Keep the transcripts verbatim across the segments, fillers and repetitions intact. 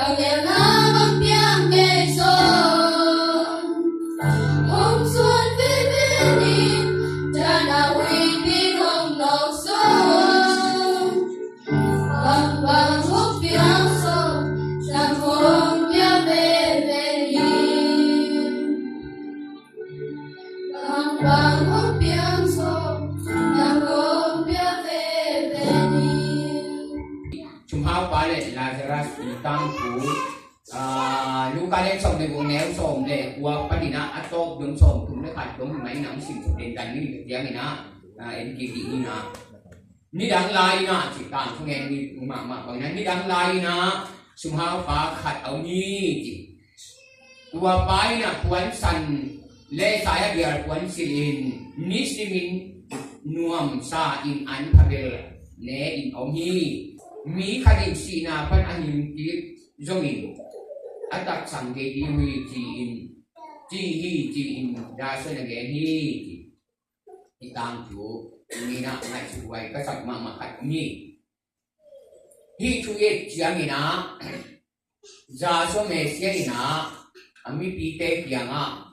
A gelna hong piang kei zong hong suan veve ni. Tana huipi hong nawk zong bang bang hong piang zong nang hong pia veve ni. Bang bang hong piang zong nang hong pia veve ni. Sumhaupa le Lazarus i tangthu, ah, Luka le sawm le guk neu sawm le kua panin ah a tawp dong sawm thum le khat dong hi mai in ah hong sim thuk den dan ni ciangin ah, ah, en kik dih ni in ah. Nidang lai in ah ci tangthu ngen ni mahmah bang in ah nidang lai in ah sumhaupa khat a om hi ci. Tua pa in ah puansan le sai a gial puan silh in nisimin nuamsa in an phabel ne in om hi. Mi khat in sihna pan a hing kik zongin a taksang kei ding uh hi ci-in, ci hi ci-in Jason a gen hi ci. I tangthu ni in ah ngaihsut huai ka sak mahmah khat om hi. Hih thu i et ciangin ah Jason Messiah in ah a mipite kiangah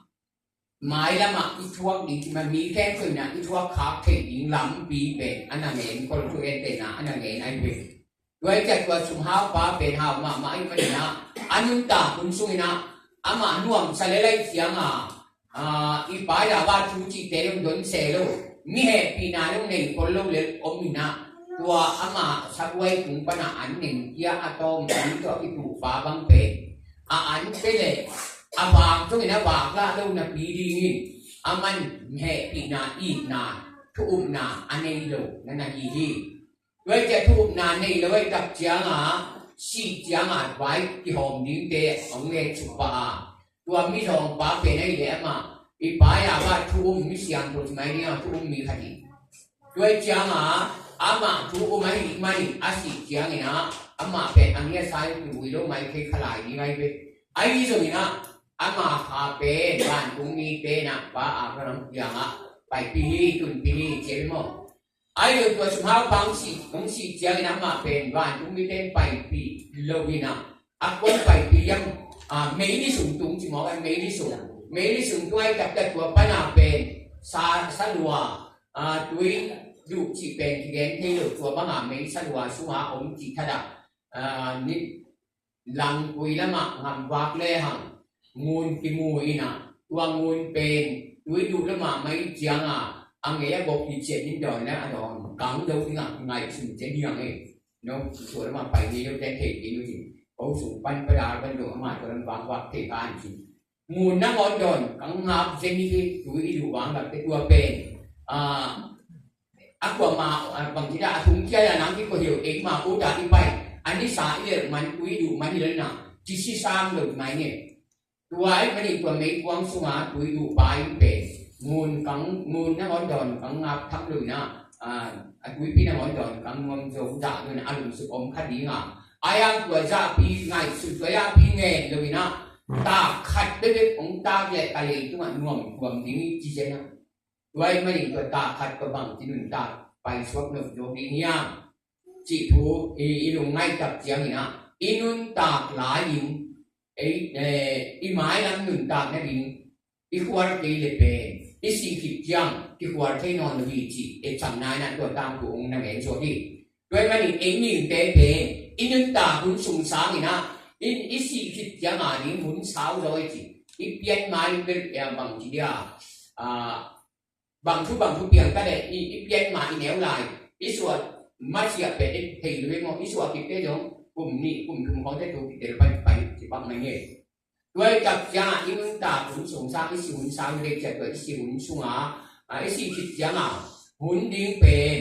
mailamah i thuak ding, mi khempeuh in ah i thuak khak theih ding lampi pen a na ngen, kol thu ente in ah a na ngen ahi ve. Tua hi ciah tua sumhaupa pen hau mahmah ahih manin ah a nuntak hun sungin ah amah nuamsa lel ahih ciangah, ah, i pa Yahweh thu cihte zong don se lo, mi hehpihna zong nei khol lo lel om in ah tua ama sabuai tung pan a an neng kia a tawm an tua kituhpa bang pen a an pia leh a vak zongin a vak lah lo napi dingin aman hehpihna, itna, thu-upna a nei lo na na hi hi. Tua hi ciah thu-upna nei lo ahih tak ciangah sih ciangah vai kihawm dingte hong nget suk pah a, tua mizawngpa pen ahih leh amah i pa Yahweh thu-um, mi siangtho ci mai ding a thu-um mi khat hi. Tua hi ciangah amah thu-um ahih manin a sih ciangin ah amah pen a ngiasa in kivui lo mai thei kha lai ding ahi ve. Ahi zongin ah ama kha pen vantung mite in ah Pa Abraham kiangah paipih hi, tunpih hi ci hi maw. Ahi zong tua sumhaupa hong sih, hong sih ciangin amah pen vantung mite in paipih lo in ah a kuan paipih hiam, ah, meili sung tung ci maw, meili sung, meili sung tung ahih tak ciah tua pan a pen sa, salua, ah, tui duh cih pen kigen thei lo, tua bang a mei salua sungah om cih thadah, ah, ni langkui lamah ngamvak lehang ngun kimu in ah tua ngun pen tui duh lamah mai ciangah a ngei a gok hi ciat in dawn le a dawn kang lo dingah ngaihsun cian hiang e. No, tua lamah pai ngei lo te thei kei lo ding. Ko sung pan padar pan dong amah tua lam vangvak thei ka an cin. Ngun nangawn dawn kang ngap zen hi, tui i duh vang lam te tua pen, ah, a kuamah, ah, bangci dah a thum kial a nang kiko hiu, eima uta i pai a nisa i lelh man, tui duh man hi lo na, ci si sang lo mai nge. Tua ahih manin tua meikuang sunga tui duh pa in pen ngun kang, ngun nangawn dawn kang ngap tham lo na, ah, a tuipi nangawn dawn kang nuam zo zah lo na, a lungsuk om kha dinga. Ahi hang tua zahpi ngaihsun, tua zahpi ngen lo in ah tak khat bekbek hong tak leh ka leitungah nuam tuam ding hi ci zen a. Tua ahih manin tua tak khat tua bangci nuntak paisuak nop zo ding hiam cih thu i, i lungngaih tak ciangin ah i nuntak lai-in, ei, eh, i mailam nuntak nading i khual kei le pen i sih khit ciang kikhual thei nawn lo hi cih e, cangna in ah tua tangthu hong na ngen suak hi. Tua ahih manin ei mihingte pen i nuntak hun sung sangin ah i, i sih khit ciang a ding hun sau zaw i ci. I pian ma in bel, eh, bangci dia, ah, bang thu bang thu piang ta leh i, i pian ma i neu lai, i suah masiah pen i thei lo hi maw, i suah khit te zong kum nih kum thum khawng te thu khit te pan pai ci pak mai nge. Tua ahih tak ciangah i nuntak hun sung sang, i sih hun sang ding ciah tua i sih hun sungah, ah, i sih khit ciangah hun ding pen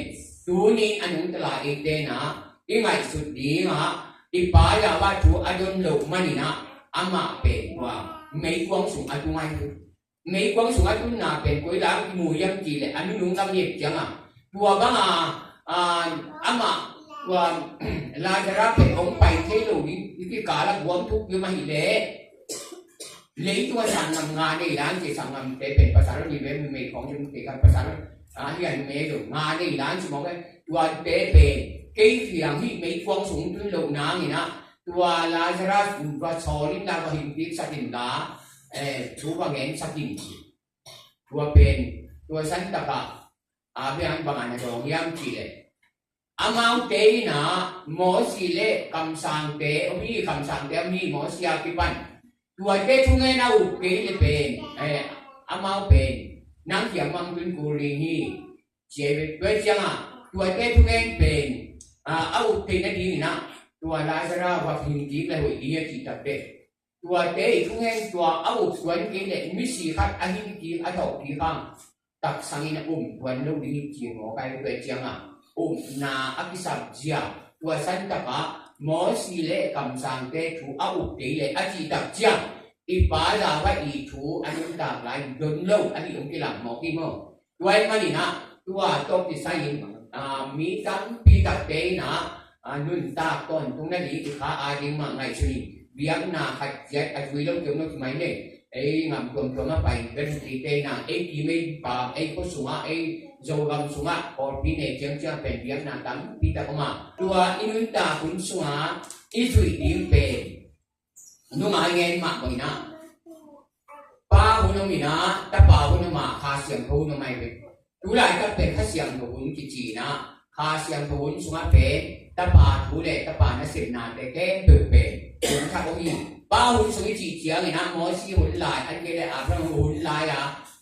tuni a nungta lai eite in ah i ngaihsut dingah i Pa Yahweh thu a don loh manin ah amah pen tua meikuang sung a tung ahi hi. Meikuang sung a tunna pen koi lam kimu hiam cih leh a nunung lam i et ciangah tua banga, ah, amah tua Lazarus pen hong pai thei lo ding i kikal a guam thuk ding mah hi leh, leitungah sanggam nga nei lan ci, sanggamte pen pasal ni ve, mei khawng ci, mei khat pasal, ah, hi a, mei lo nga nei lan ci mawk e. Tuate pen kei kiang hih meikuang sung tun loh nangin ah Tua Lazarus va sawl inla, va hingkiksak inla, eh, thu va ngensak in. Tua pen, tua santakah Abraham bangah na dawng hiam cihleh, amaute inah Mosi le kamsangte om hi, kamsangte om hi, Mosi a kipan. Tuate thungen a up kei le pen, eh, amau pen nang kiang mah tun kul ding hi. Cia ve, tua ciangah tuate thungen pen, ah, a up theih nadinginah tua Lazarus va hingkik le hoih ding hi a cih tak teh. Tuate i thungen tua a up tuan kei le misi khat a hingkik a thawhkik hang taksangin a um tuan lo ding hi ci mawk ai. Tua ciangah upna a kisap zia, tua santakah Mosi le kamsangte thu a up kei le a cih tak ciang i pa Lazarus i thu a nuntak lai don lo a dih hong kilam mawk hi maw? Tua ahih maninah tua tawh kisai-in, ah, mi tampi takte inah, ah, nuntak tawntung nading i kha a ding mah ngaihsun in, biakna khat ciat a zui lo kei om lo ci mai nei. Ei ngam tuamtuam a pai, kan hih kei nang, ei kim ei pam, ei khua sungah, ei Zogam sungah, pawlpi ne ciangciang pen biakna tampi tak om a. Tua i nuntak hun sungah i zuih ding pen nungai ngen mah bang inah, Pa hun om inah, Tapa hun om a, Kha Siangtho hun om ai ve. Tulaitak pen Kha Siangtho hun kici inah, Kha Siangtho hun sungah pen Tapa thu le Tapa nasepnate khempeuh pen hun khat om hi. Pa hun sung i cih cianginah Mosi hun lai, ahih kei le Abraham hun lai-a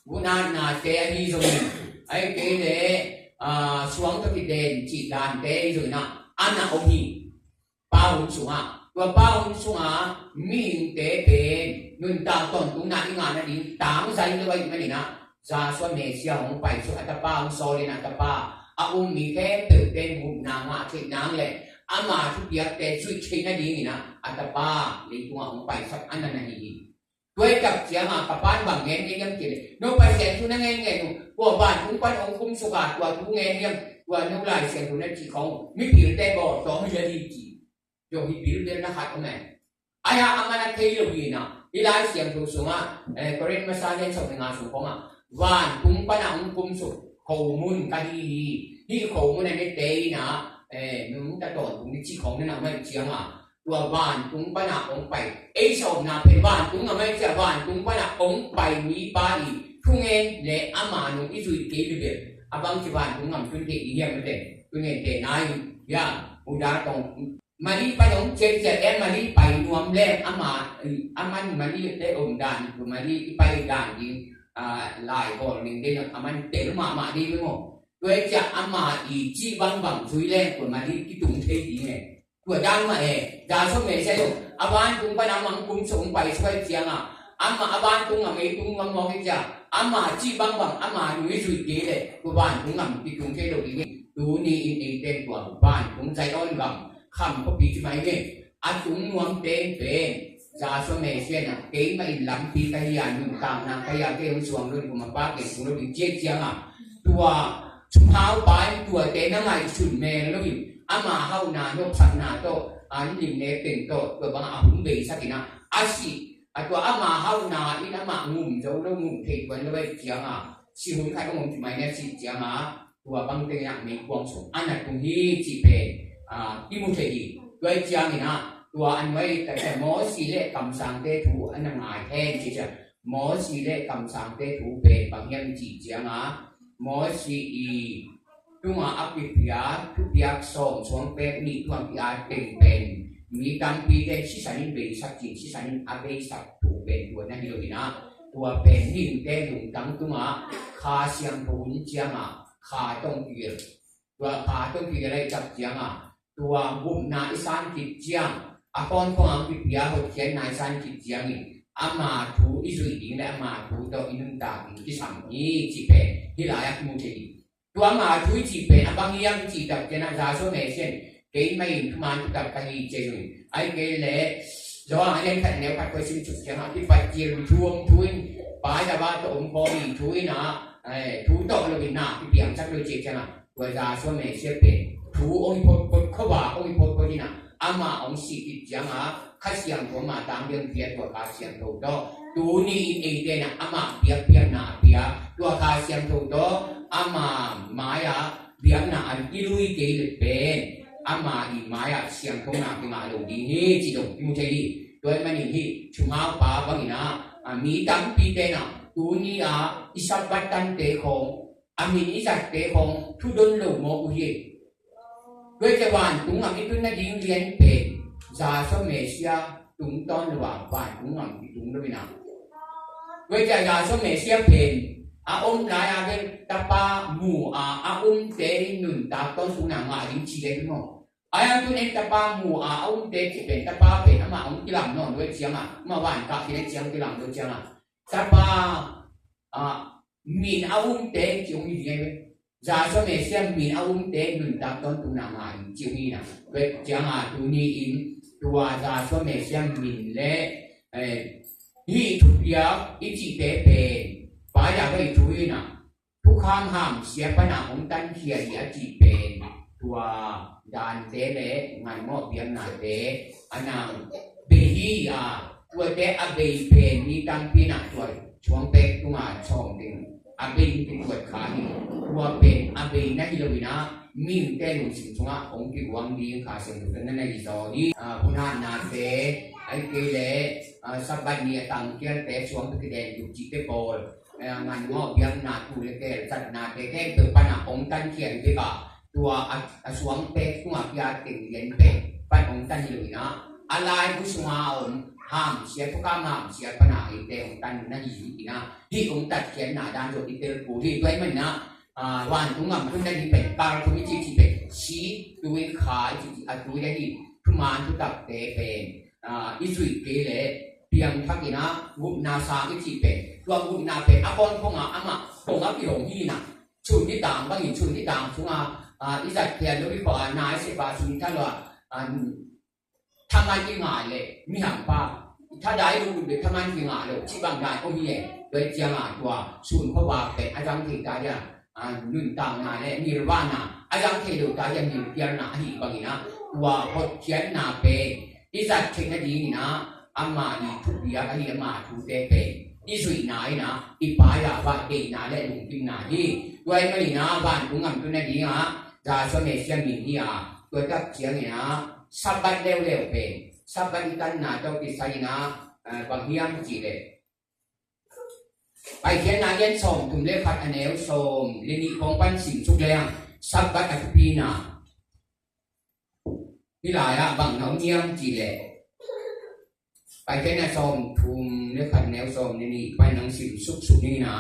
vunatnate ahi zongin, ahih kei le, ah, suang tawh kiden cih dante ahi zonginah a na om hi. Pa hun sungah, tua Pa hun sungah mihingte pen nuntak tawntungna i ngah nading tangzai lo ahih maninah, Yahshua Messiah hong paisuk a Tapa hong sawlin a Tapa a um mi khempeuhte gupna ngah theih nang le ama thupiakte zuih theih nadinginah a Tapa leitungah hong paisak a na na hi hi. Tua i tak ciangah ka pa'n bang ngen ngen hiam cih leh, no Pasian thu na ngen ngen uh, kua vantung pan hong kumsuk a tua thu ngen hiam, tua no Lai Siangtho na cih khawng mipilte bawl tawm hi a hi ci. Zong hi bilbel na khat om e. Ai-a aman a thei lo hi na, hi Lai Siangtho sungah, eh, Korin masa lian sawm le nga sung khawngah vantung panah hong kumsuk khomun ka hi hi. Hih khomun a nete inah, eh, nungta tawntung ni cih khawng na na om ahih ciangah, tua vantung panah hong pai, ei sawmna pen vantung ngam ahih ciah vantung panah hong pai mipa i thungen le ama nung i zuih kei bebel a bangci vantung ngam tun thei ding hiam mate? Tun ngen te nai, ya, uda tong Mali pan hong ciaiciat e, Mali pai nuam leng ama, aman Mali te om dan, Mali i pai dan ding, ah, lai bawl ning ding, aman tel mahmah ding maw. Tua i ciah ama i cih bangbang zui leng tua Mali kitung thei ding e. Tua dan mah e, Yahshua Messiah zong a vantung pan a mang kum sung pai suai ciangah, ama a vantung ngam ei tung ngam mawk i ciah, ama cih bangbang ama nung i zuih kei leh tua vantung ngam kitung thei lo ding e. Tuni in eite in tua vantung Zion gam kham khuapi ci mai nge, a tung nuam pen pen Yahshua Messiah na, keimah in lampi ka hi a, nuntakna ka hi a, kei hong suang lo in kumapa kei sung lo ding ciat ciangah, tua Thupha pa in tuate na ngaihsun mel lo in, ama hauhna nopsakna tawh, an lim ne pen tawh tua bangah a hong beisak inah a sih, a tua ama hauhna in amah ngum zo lo, ngum thei tuan lo ahih ciangah, sih hun khat hong om ci mai na sih ciangah, tua bang tengah meikuang sung a na tung hi cih pen, ah, i mu thei hi. Tua ahih ciangin ah, tua a nuai taktak Mosi le kamsangte thu a na ngai hen cih ciang, Mosi le kamsangte thu pen bang hiam cih ciangah, Mosi i tungah a kipia thupiak sawm suang pek nih tungah kipia teng pen mi tampite sisan in beisak cih, sisan in a beisak thu pen tua na hi lo inah, tua pen mihingte lungtang tungah Kha Siangtho hun ciangah kha tawh kigel. Tua kha tawh kigel ahih tak ciangah, tua gupna i san khit ciang, a khawnkhong ang kipia hotkhiatna i san khit ciangin, ama thu i zuih ding le ama thu tawh i nuntak ding kisam hi cih pen hih lai-ah kimu thei hi. Tua ama thu i cih pen a bang hiam i cih tak ciangah, Yahshua Messiah in, keimah in thuman thutak ka hi ci zong in, ahih kei leh Johan a lian khat neu khat kua sim suk ciangah, kipat cil thuam thu in, Pa Yahweh tawh om khawm hi thu in ah, eh, thu tawh lo in na kipiangsak lo cih ciangah, tua Yahshua Messiah pen thu hong hi photphot, khuavak hong hi photphot in ah, amah hong sih khit ciangah Kha Siangtho amah tang ding pia, tua Kha Siangtho tawh tuni in eite in ah amah biakpiakna a pia, tua Kha Siangtho tawh ama mai-ah biakna an i lui kei le pen ama i mai-ah siangthona kingah lo ding hi, ci dong i mu thei hi. Tua ahih manin hih thumaupa bangin ah, a, mi tampite in ah tuni-a i Sabbath tante khawng, a min i zatte khawng thudon lo mawk uh hi. Tua hi ciang vantung gam i tun nading lian pen Yahshua Messiah tungtawn lo a vantung gam i tung lo in ah. Tua hi ciang Yahshua Messiah pen a om lai-a pen tapa mu a a umte in nuntak tawntungna ngah ding ci le maw. A yang tun en tapa mu a a umte ci pen tapa pen amah hong kilang nawn lo ciangah, amah van kah khin ciang kilang lo ciangah, tapa, a, min a umte ci hong hi ding hi ve. Yahshua Messiah min a umte nuntak tawntungna ngah ding ci hong hi na. Tua ciangah tuni-in tua Yahshua Messiah min le, eh, hih thupiak i cihte pen Pa Yahweh i thu hi na. Thukham hamsia pana hong tankhia hi a cih pen tua dante le nganmawh biaknate a nang bei hi a, tuate a bei pen mi tampi in ah tua suangpek tunga sawm ding a bei in kituat kha hi. Tua pen a bei na hi lo in ah mihingte lungsim sungah hong kiguang ding Kha Siangtho tawh na na hi zaw hi. A, hun hatnate, ahih kei leh, a, Sabbath ni a tangkhialte suang tawh kiden tuk cihte pawl, a, nganmawh biakna, tu le keel zatnate khempeuh pana hong tankhia hi bek a, tua a, a suangpek tunga kia teng lian pen pan hong tan hi lo in ah, a laibu sunga om hamsia, thukham hamsia pana eite hong tan na hi hi in ah, hih hong tatkhiatna dan zong i tel kul hi. Tua ahih manin ah, a, vantung gam tun nading pen kal thum i cih cih pen si, tui, kha i cih cih a tui ahi thuman thutakte pen, a, i zuih kei leh piangthak in ah gupna sang i cih pen, tua gupna pen a kawn khong a amah kong a kihong hi in ah, sun nitang bangin sun nitang sunga, a, i zatkhiat lo i pawh a nai sep a sun i tha lo a, a, thaman i ngah leh mihangpa, thadai lo ut bek thaman i ngah lo cih bang dan om hi e. Tua ciangah tua sun khuavak pen a zang thei ta dia, a, nuntakna le nirvana, a zang thei lo ta dia nilkialna ahi bangin ah tua hotkhiatna pen i zat theih nadingin ah ama i thupiak ahi ama thute pen i zuihna in ah i Pa Yahweh deihna le lungkimna hi. Tua ahih manin ah vantung gam tun nadingah Yahshua Messiah min hi a, tua tak ciangin ah Sabbath leuleu pen Sabbath i tanna tawh kisai in ah, eh, bang hiam cih leh Paikhiatna lian sawmthum le khat a neu sawm le nih khawng pan simsuk leng Sabbath a thupina hi lai-ah bang na om hiam cih leh Paikhiatna sawmthum le khat neu sawm le nih pan nang sim suksuk ni na.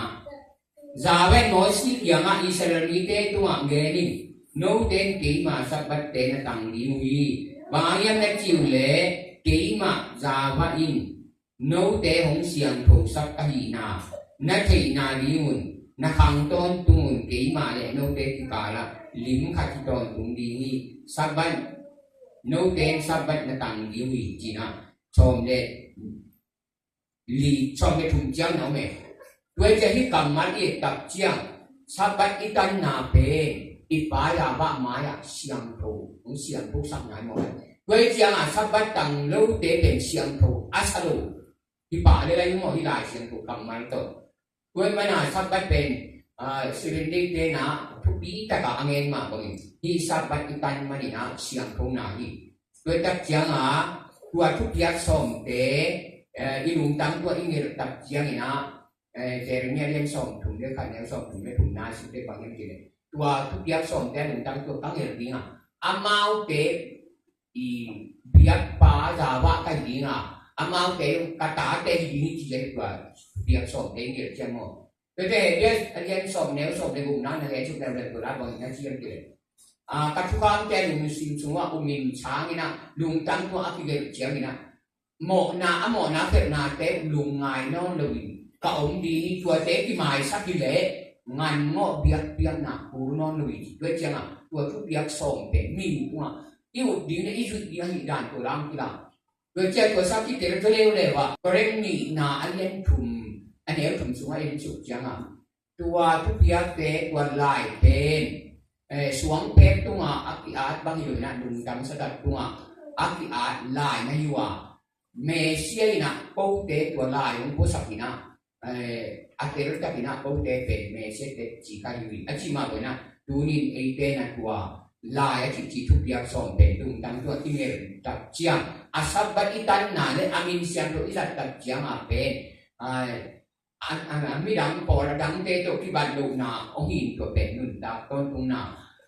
Yahweh in Mosi kiangah Israel mite tungah ngen in, note in keima Sabbath-te na tang ding uh hi. Bang hang hiam na cih uh leh keimah Yahweh in note hong siangthosak ahihna na theihna dingun na khang tawntungun keimah le note kikalah lim khat hi tawntung ding hi. Sabbath, note in Sabbath na tang ding uh hi, ci-in ah sawm le li, sawm le thum ciang na om e. Tua ciang hih kammal i et tak ciang Sabbath i tanna pen i Pa Yahweh mai-ah siangtho, hong siangthosak nai maw. Tua ciangah Sabbath tang lote pen siangtho a sa lo. Hih pah le lai maw, hih Lai Siangtho kammal tawh. Tua ahih manin ah Sabbath pen, ah, Seventh Day te in ah thupi takah a ngen mah bangin hih Sabbath i tan manin ah siangtho na hi. Tua tak ciangah tua thupiak sawmte, eh, i lungtang tua i ngelh tak ciangin ah, eh, Jeremiah lian sawmthum le khat neu sawmthum le thum na sim le bang hiam cih leh tua thupiak sawmte a lungtang tua ka ngelh ding a, amaute i biakpa Yahweh ka hi ding a, amaute ka tate hi ding hi ci-in tua thupiak sawmte i ngelh ciang maw. Tua te Hebrew a lian sawm neu sawm le gukna na ngen suk leuleu tua lai bang hiam cih leh, ah, ka thukhamte lungsim sungah um in sang in ah lungtang tua a kigelh ciangin ah mawhna, a mawhna khelhnate lungngai nawn loin ka om ding hi, tuate kimaisak hi leh nganngawh biakpiakna kul nawn lo hi. Tua ciangah tua thupiak sawm pen mi tungah i ut ding le i zuih ding ahih dan tua lam kilang. Tua ciang tua sak kitel tua leuleu ah Korin nihna a lian thum a neu thum sungah en suk ciangah tua thupiakte tua lai pen, eh, suangpek tungah a ki-at bang hi lo in ah lungtang sagat tungah a ki-at lai na hi uh a, Messiah in ah kote tua lai hong puasak in ah, eh, a teltak in ah kote pen Messiah te ci ka hi uh hi. A cih mah bangin ah tuni-in eite in ah tua lai a cihcih thupiak sawm pen tungtang tua i ngen tak ciang a Sabbath i tanna le a min siangtho i zat tak ciang a pen a, a, a, a midang pawl a dangte tawh kibat lohna hong hi in tua pen nuntak tawntungna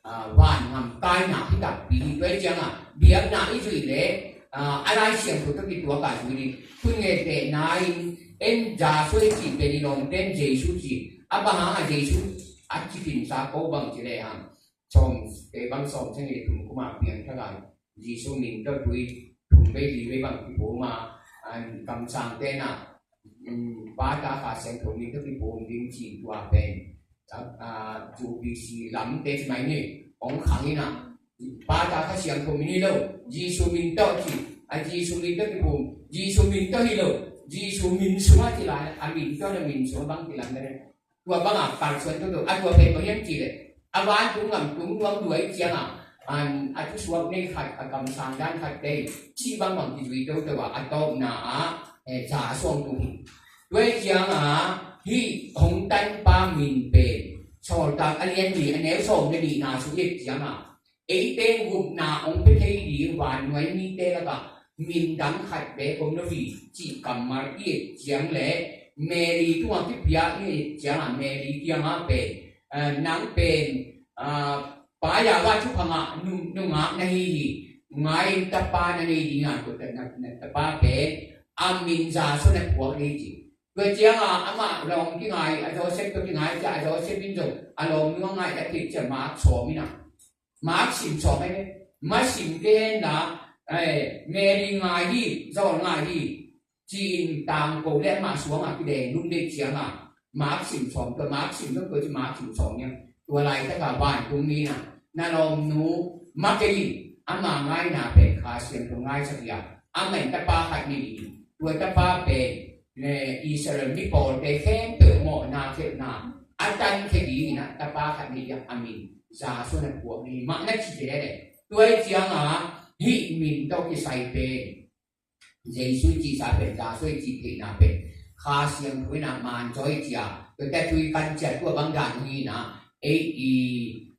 a, van ngam kaina hi takpi hi. Tua hi ciang a biakna i zuih le a, a Lai Siangtho tawh kituak a zuih ding. Tun ngen tehna in en Joshua i cih pen i lawmten Jesu ci a, bang hang a Jesu a ci khinsa ko bang ci le hang sawm, kei bang sawm cang i thum kuma piang thagai Jesu min tawh tui thum vei li vei bang kiphum a, an kamsang tena um, Pa, Ta, Kha Siangtho min tawh kiphum ding ci tua pen a, a, U B C lamte ci mai ni, hong khang in a, Pa, Ta, Kha Siangtho min hi lo, Jesu min tawh ci a, Jesu min tawh kiphum, Jesu min tawh hi lo, Jesu min sungah ci lai a, min tawh na min sungah bang ci lam na le. Tua bangah kalsuan toto a, tua pen bang hiam cih leh a vantung gam tung nuam lua ih ciangah an a thusuak nei khat a kamsang dan khat tei cih bangbang kizui toto ah a tawpna ah eh, za suang tung hi. Tua ih ciangah hih hong tanpa min pen Sawltak a lian li a neu sawm le nihna sung ih ciangah eite gupna hong pia thei ding vannuai mite lakah min dang khat bek om lo hi cih kammal i et ciang le Mary tungah kipia i et ciangah Mary kiangah pen eh, nang pen ah, Pa Yahweh thupha ngah nung, nungak na hi hi. Ngai in tapa na nei ding a, tua na, na tapa pen a min Joshua na phuak ding ci. Tua ciangah amah lawm kingai a, Joseph tua kingai ciah a, Joseph in zong a lawm nung a ngai a theih ciah Mark sawm in a Mark sim sawm ahi ve. Ma sim kei hen la, eh, Mary ngai hi, zawl ngai hi. Ci-in tangko le amah suangah kideng lum deih ciangah Mark sim sawm, tua Mark sim sawm, tua ci Mark sim sawm niang. Tua laitakah vantungmi in a, na lawmnu ma kei in, ama ngaina pen Kha Siangtho ngaisak hi a, amah in tapa khat nei hi. Tua tapa pen eh, Israel mi pawlte khempeuh mawhna khelhna a tankhia dingin a tapa khat nei hi a, a min Joshua na phuak ding hi mah na ci hi leh. Tua ih ciangah hih min tawh kisai pen Jesu ih cihsa pen Joshua ih cih theihna pen Kha Siangtho in a manzaw ih cia, tua teh tui kan cia tua bang dan hi in a, ei i,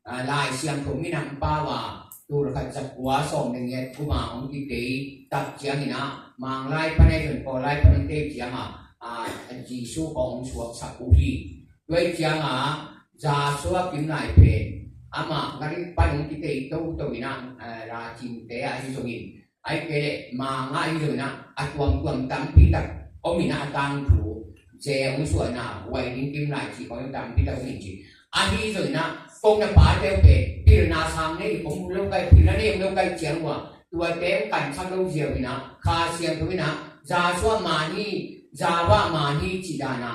a, Lai Siangtho minam pau a, tul khat za kua sawm le giat kuma hong kitei tak ciangin a, Manglai pan ei zon Pawllai pan hong tei ciangah, a, Jesu kong hong suaksak uh hi. Tua ih ciangah Joshua kim lai pen amah Garih pan hong kitei toto in a, a, Racinte ahi zongin, ahih kei leh Mangah ahi zongin a, a tuamtuam tampi tak om in a, a tangthu ze hong suahna huai ding kim lai cih kong tampi tak om in ci. Ahi zongin a, kong na pate uh pen pilna sang nei om lo kai, pilna nei om lo kai ciang uh a, tuate hong kansak lo ziau in a, Kha Siangtho in a, Joshua man hi, Joshua man hi cih dan a,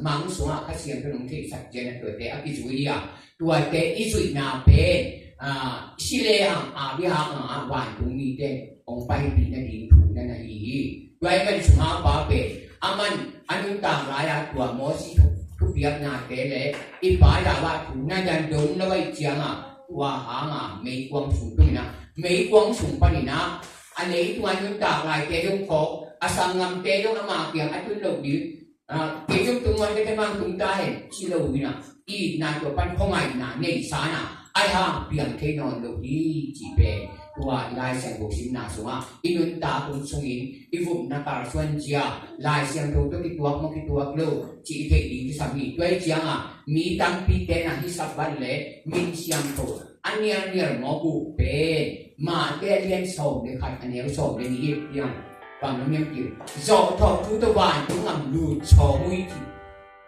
mang sungah Kha Siangtho in hong theihsak ciang a, tuate a kizui hi a, tuate i zuihna pen, a, si le hang a, bia hang a, vantung mite hong paipih nading thu na na hi hi. Tua ahih manin Sumhaupa pen, aman a nuntak lai-a tua Moses thu, thupiaknate le i pa Yahweh thu na dan dong lo ahih ciangah, tua hangah meikuang sung tung in a, meikuang sung pan in a, a leitung a nuntak laite zong khawk, a sanggamte zong ama kiang a tun loh ding, a, kei zong tung nuam ka, kei mang tung ta hen ci lo in a, i itna tua pan khuangaihna neihsa in a, a hang piang thei nawn lo hi cih pen tua i Lai Siangtho simna sungah i nuntak hun sungin i vumna kalsuan cia, Lai Siangtho tawh kituak maw kituak lo cih i theih ding kisam hi. Tua ih ciangah mi tampite in a hih Sabbath le min siangtho a nialnial mawk uh pen Mate a lian sawm le khat a neu sawm le nih ih ciang bang na miam kil zawhthawh thu tawh vantung gam lut sawm uh hi ci.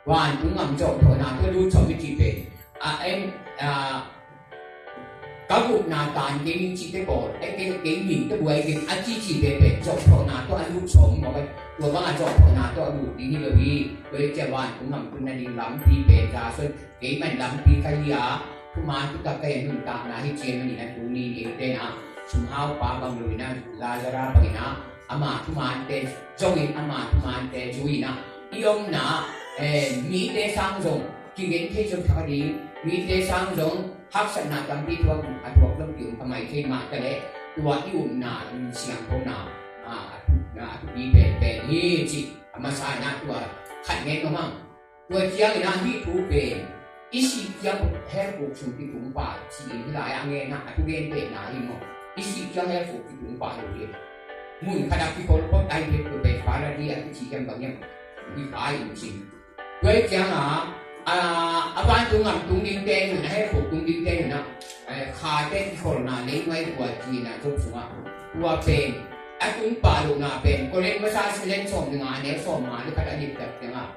Vantung gam zawhthawhna tawh lut sawm hi ci pen a, en, a, ka gupna tan kei ning cihte pawl, a, kei, kei min tawh buai kei a ci cihte pen zawhthawhna tawh a lut sawm mawk a, tua bangah zawhthawhna tawh a lut ding hi lo hi. Tua hi ciah vantung gam tunna ding lampi pen Joshua in kei man lampi ka hi a, thuman thutak ka hi a, nuntakna hi ciang manin a, tuni in eite in a, Sumhaupa bang lo in a, Lazarus bang in a, ama thumante zong in, ama thumante zui in a, i omna, eh, mite sang zong kigen thei zong thak a ding, mite sang zong haksatna tampi thuak, a thuak zong ki-om kha mai thei mah ta leh, tua i upna, i siangthona, a, a thupna, a thupi penpen hi cih a masa in a, tua khat ngen nuam ing. Tua ciangin a, hih thu pen I sih ciang hell khuk sung kitung pah ci-in hih lai-ah ngen a, a thugentehna hi maw. I sih ciang hell khuk kitung pah lo hi. Mun khat ah kikhol phot a, i bek tua pen paradis a kici hiam bang hiam, i kha in cin. Tua hi ciangah a, a vantung gam tung dingte in a, hell khuk tung dingte in a, khate kikholna lei ngai tua ci-in a, Job sungah tua pen a tung pah lohna pen Korin masa a lian sawm le nga, a neu sawm nga le khat a diktak ciangah,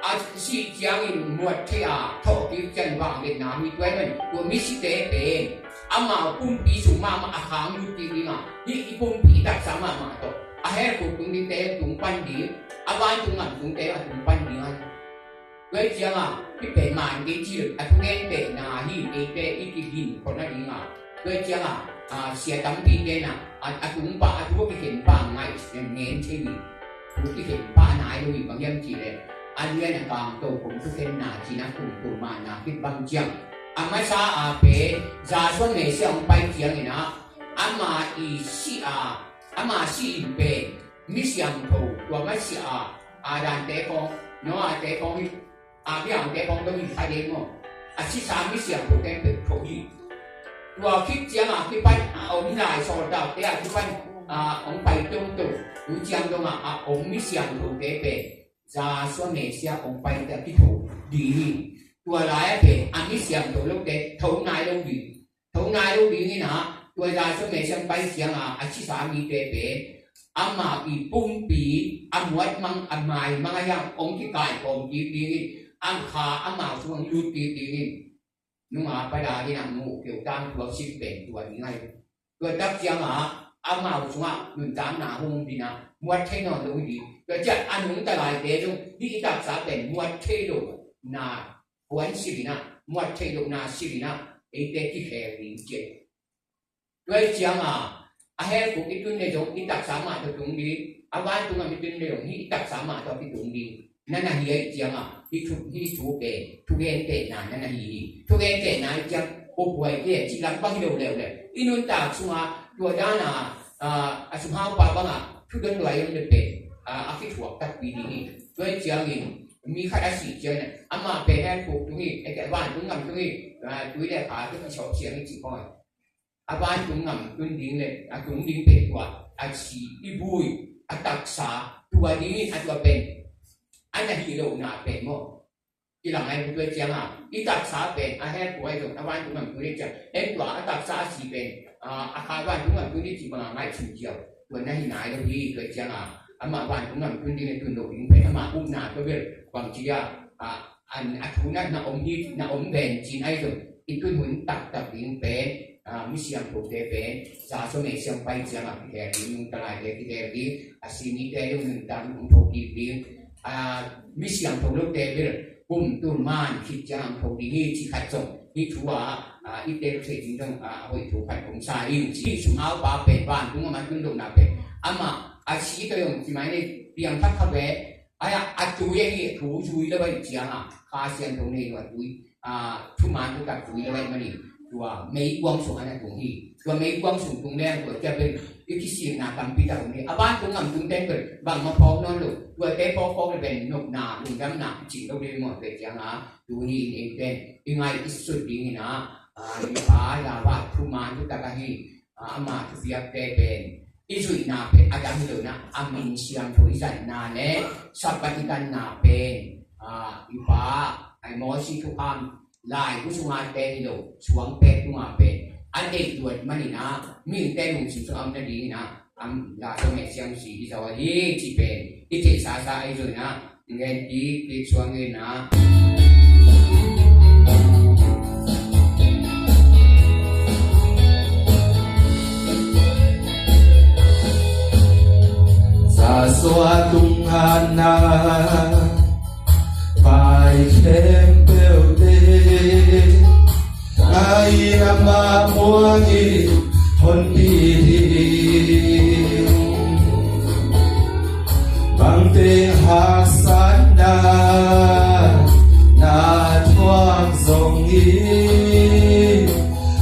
a sih ciangin muat thei a thawhkik ciang vangliatna hi. Tua ahih manin tua misite pen amau pumpi sung mahmah a khang lut kik ding a, hih i pumpi i taksa mahmah tawh a hell khuk tung dingte tung pan ding, a vantung gam tungte a tung pan ding a. Tua hi ciangah hih pen man kei ci lo, a thugentehna hi, eite i kigin khol nading a. Tua hi ciangah a, sia tampite in a, a, a tung pah, a thu a kikhen pah ngaih ngen thei hi. Thu kikhen pah nai lo hi, bang hiam cih leh a lian a kang tokhom thukhenna ci-in a, kum tul manna khit bang ciang, a masa a pen Yahshua Messiah hong pai ciangin a, ama i sih a, ama sih in pen mi siangtho, tua masa a, Adamte khawng, Noahte khawng hi, a, mi siangthote khawng dong hi kha ding maw. A sisa mi siangthote pen tho hi. Tua khit ciangah kipan a om lai sawltakte a kipan a hong pai toto, tu ciang dongah a om mi siangthote pen Yahshua Messiah hong pai teh a kitho ding hi. Tua lai-ah pen a mi siangtho lote tho nai lo ding. Tho nai lo ding in a, tua Yahshua Messiah hong pai ciangah a sisa mite pen amau i pumpi a muat mang, a mai mang a hiang hong kikaikhawm kik ding in, a kha amau sung hong lut kik ding in. Nunga pada in a mu keu tang tua sih pen tua ding ahi. Tua tak ciangah amau sungah nuntakna hong ding a, muat thei nawn lo hi ding. Tua ciah a nungta laite zong hih i taksa pen muat thei lohna puan silh in a, muat theih lohna silh in a, eite kikhel ding ci. Tua hi ciangah a hell khuk i tun leh zong i taksa mah tawh tung ding, a vantung gam i tun leh zong hih i taksa mah tawh kitung ding. Na na hi ahih ciangah hih thu, hih thu pen thugentehna na na hi hi. Thugentehna ahih ciang, "Aw, buai kei," cih lam bang hi lo leuleu. I nuntak sungah tua dan a, a, a sumhaupa bangah thu don luai om leh pen, a, a kithuak takpi ding hi. Tua hi ciangin mi khat a sih ciangin amah pen hell khuk tung hi, a vantung gam tung hi, a, tui le kha tawh kisawp siang hi ci khawng. A vantung gam tun ding le a tung ding pen tua a si, i vui, a taksa, tua ding hi, a tua pen a na hih lohna pen maw. I lang ai tua ciangah i taksa pen a hell khuk ahi zong a vantung gam tung hi ciang, en tua a taksa a si pen, a, a kha vantung gam tung hi ci bangah ngaihsun ziau. Tua na hi nai lo hi. Tua ciangah amah vantung gam tun ding le tun lo ding pen amah upna tua bel bangci a, a, an, a thu na, na om hi, na om ven cin ahi zong i tun hun taktak ding pen, a, mi siangthote pen Yahshua Messiah hong pai ciangah kikhel ding, nungta laite kikhel ding, a si mite zong nuntak hong tho kik ding, a, mi siangtho lote bel kum tul man khit ciang hong tho ding hi ci khat zong hih thu ah, a, i tel thei ding zong, a, a hoih thu khat om sa ing ci. Sumhaupa pen vantung gam a tun lohna pen amah a si tawh zong ci mai ni, piangthak kha ve. Ai-ah a tui ahi, thu zui lo ahih ciangah Kha Siangtho nei lo a tui, a, thuman thutak zui lo ahih manin tua meikuang sung a na tung hi. Tua meikuang sung tung leng tua ciang pen i kisilna tampi tak om hi. A vantung gam tung teng pen bangmah phawk nawn lo. Tuate phawkphawk le pen nopna, lungdamna kicing lo ding maw. Tua ciangah tuni in eite i ngaih i sut dingin ah, a, i Pa Yahweh thuman thutak ahi, a, ama thupiakte pen i zuihna pen a dang hi lo in ah, a min siangtho i zatna le Sabbath i ganna pen, a, i Pa, ai, Moses thukham laibu sunga teng hi lo, suang pek tunga pen a deih luat manin ah mihingte lungsim sungah om nadingin ah, am, Yahshua Messiah hong si hi zaw hi cih pen i theihsasa ahi zongin ah, ngen kik kik suang in ah. Yahshua tungah na vai khempeuhte, ngai amah muang in honpi ding. Bangteng haksatna na thuak zongin,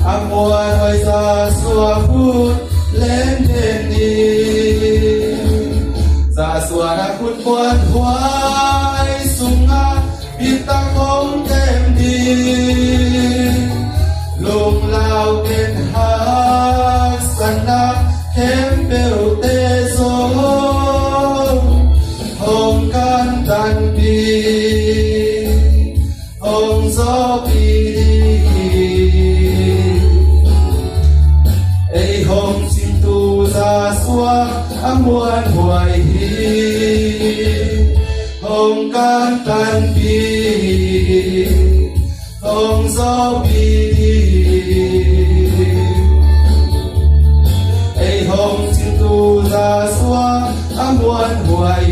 a muanhuai Yahshua khut lenden in. Yahshua na khut muanhuai sungah bitak hong Lunglau ken haksatna khempeuhte zong hong kantanpih, hong zawhpih ding hi. Ei hong cingtu Joshua a muanhuai hi. Hong kantanpih, hong zawhpih ding hi. Ei hong cingtu Joshua a muanhuai